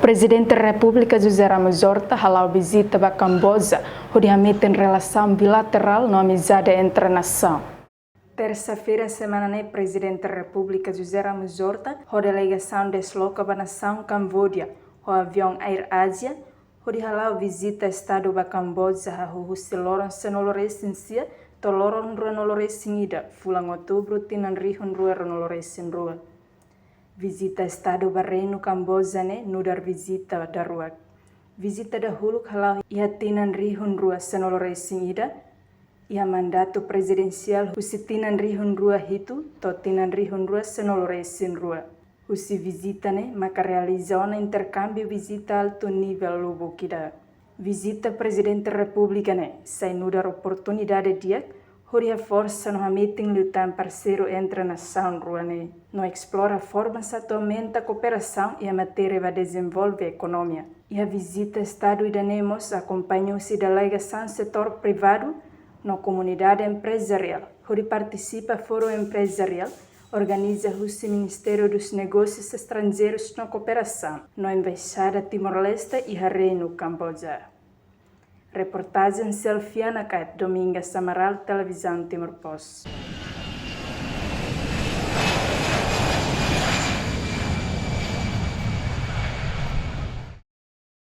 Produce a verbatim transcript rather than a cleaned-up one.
Prezidente Repúblika José Ramos Horta hala'o vizita ba Kamboja, hodi hametin relasaun bilaterál no amizade entre nasaun. Tersa-feira semana ne'e, Prezidente Repúblika José Ramos Horta ho delegasaun desloka ba nasaun Kamboja ho aviaun AirAsia, hodi hala'o vizita Estadu ba Kamboja hahú husi loron sanulu-resin-sia to'o loron ruanulu-resin-ida fulan Outubru tinan rihun rua ruanulu-resin-rua. Vizita Estadu ba Reinu Kamboja ne'e nu'udar vizita daruak. Vizita dahuluk hala'o iha tinan rihun rua sanulu-resin-ida, iha mandatu prezidensiál husi tinan rihun rua hitu to'o tinan rihun rua sanulu-resin-rua. Husi vizita ne'e maka realiza ona interkámbiu vizita altu nivel lubuk ida. Vizita Prezidente Repúblika ne'e sai nu'udar oportunidade di'ak hodi haforsa no hametin liután parseiru entre nasaun rua ne'e, no esplora formas atu aumenta kooperasaun iha matéria ba dezenvolve ekonomia. Iha vizita Estadu ida-ne'e mós akompaña husi delegasaun setór privadu no komunidade emprezariál, hodi partisipa Fórum Emprezariál organiza husi Ministériu dos Negósius Estranjeirus no Kooperasaun no Embaixada Timor-Leste iha Reinu Kamboja. Reportajen Selfiana Kait, Domingas Amaral, Televizaun Timor Post.